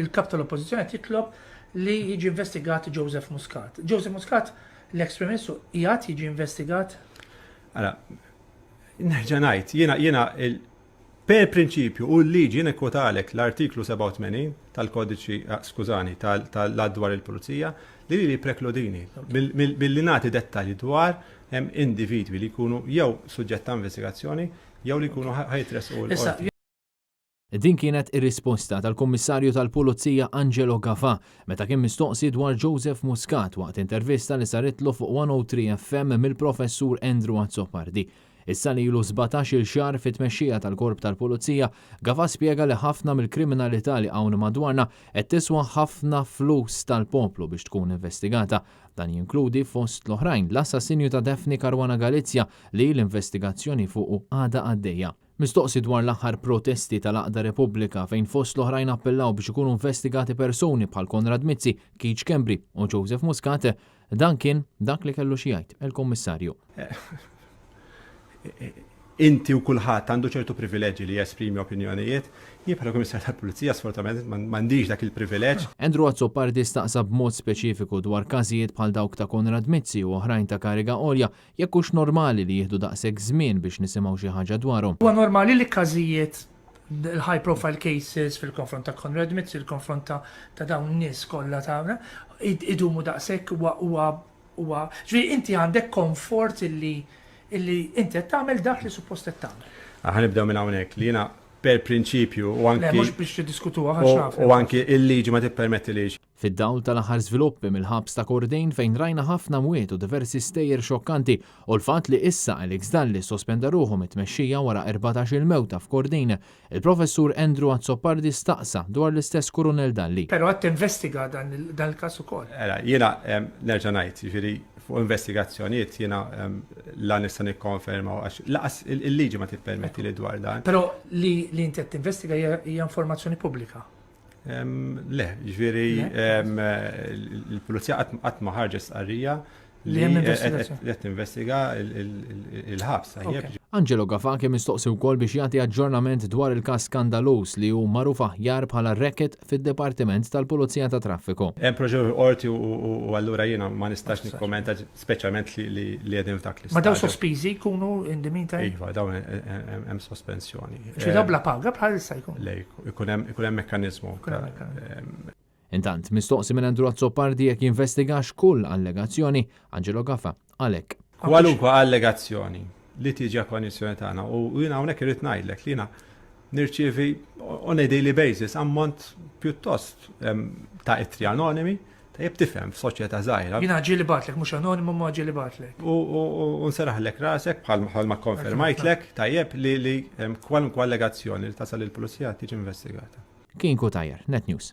Il-Kap tal-Oppożizzjoni qed jitlob li jiġi investigat Joseph Muscat. Joseph Muscat, l-eks Prim Ministru, qiegħed jiġi investigat? Ara, nerġa' ngħid, jiena jiena per prinċipju u l-liġi jiena kwotalek l-artiklu 87 tal-kodiċi, ah, skużani, tal-att dwar il-pulizija li li prekludini billi nagħti dettalji dwar individwi li jkunu jew suġġett ta' investigazzjoni jew li jkunu ħajtresqu l-qorti. Din kienet ir-risposta tal-Kummissarju tal-Pulizija Angelo Gafà meta kien mistoqsi dwar Joseph Muscat waqt intervista li saritlu fuq 103 FM mill-Professur Andrew Azzopardi. Issa li ilu sbatax-il xahar fit-tmexxija tal-Korp tal-Pulizija, Gafà spjega li ħafna mill-kriminalità li hawn madwarna qed tiswa ħafna flus tal-poplu biex tkun investigata. Dan jinkludi fost l-oħrajn l-assassinju ta' Daphne Caruana Galizia li l-investigazzjoni fuqu għadha għaddejja. Mistoqsi dwar l-aħħar protesti tal-għaqda Repubblika fejn fost l-oħrajn appellaw biex ikunu investigati persuni bħal Konrad Mizzi, Keith Schembri u Joseph Muscat, dan kien dak li kellu xi jgħid il-Kummissarju. Inti u kulħadd għandu ċertu privileġġi li jesprimi opinjonijiet. Jien bħala Kummissarju tal-Pulizija sfortunatament m'għandix dak il-privileġġ. Andrew Azzopardi staqsa b'mod speċifiku dwar każijiet bħal dawk ta' Konrad Mizzi u oħrajn ta' kariga għolja Jekk hux normali li jieħdu daqshekk żmien biex nisimgħu xi ħaġa dwarhom. Huwa normali li każijiet, il-high profile cases fil-konfront ta' Konrad Mizzi, fil-konfront ta' dawn in-nies kollha ta' idumu daqshekk huwa huwa huwa ġifieri inti għandek komfort illi illi inti qed tagħmel dak li suppost qed tagħmel. Ħa nibdew minn hawnhekk li jiena per prinċipju u anki. Le mhux biex tiddiskutuha għax naf. U anki il-liġi ma tippermettilix. Fid-dawl tal-aħħar żviluppi mill-ħabs ta' Kordin fejn rajna ħafna mwiet u diversi stejjer xokkanti u l-fatt li issa Alex Dalli ssospenda ruħu mit-tmexxija wara 14-il mewta f'Kordin, il-Professur Andrew Azzopardi staqsa dwar l-istess Kurunell Dalli. Però qed tinvestiga dan il-każ ukoll. Ara, jiena nerġa' ngħid, jiġifieri fuq investigazzjonijiet jiena la nista' nikkonferma għax laqas il-liġi ma tippermettili dwar dan. Però li inti qed tinvestiga hija informazzjoni pubblika. Le, ġviri, il-pulizija qatt ma ħarġet stqarrija li qed tinvestiga il-ħabs. Angelo Gafà kien mistoqsi wkoll biex jagħti aġġornament dwar il-każ skandaluż li hu magħruf aħjar bħala racket fid-Dipartiment tal-Pulizija tat-Traffiku. Hemm proċeduri fil-Qorti u allura jiena ma nistax nikkommenta speċjalment li qegħdin f'dak l-istadju. Ma dawn sospiżi jkunu in the meantime? Iva, dawn hemm sospensjoni. Ġifieri dawn bla paga bħalissa jkunu? Le, Ikun hemm mekkaniżmu. Intant, mistoqsi minn Andrew Azzopardi jekk jinvestigax kull allegazzjoni, Angelo Gafa qal hekk. Kwalunkwe allegazzjoni li tiġi għall-konjizzjoni tagħna u jiena hawnhekk irrid ngħidlek li jiena nirċievi on a daily basis ammont pjuttost ta' ittri anonimi Tajjeb tifhem f'soċjetà żgħira. Jiena ġieli bagħtlek mhux anonimu ma ġieli bagħtlek. U nseraħlek rasek bħal ma konfermajtlek tajjeb li kwalunkwe allegazzjoni li tasal lill-pulizija tiġi investigata. Kien Cutajar, Net News.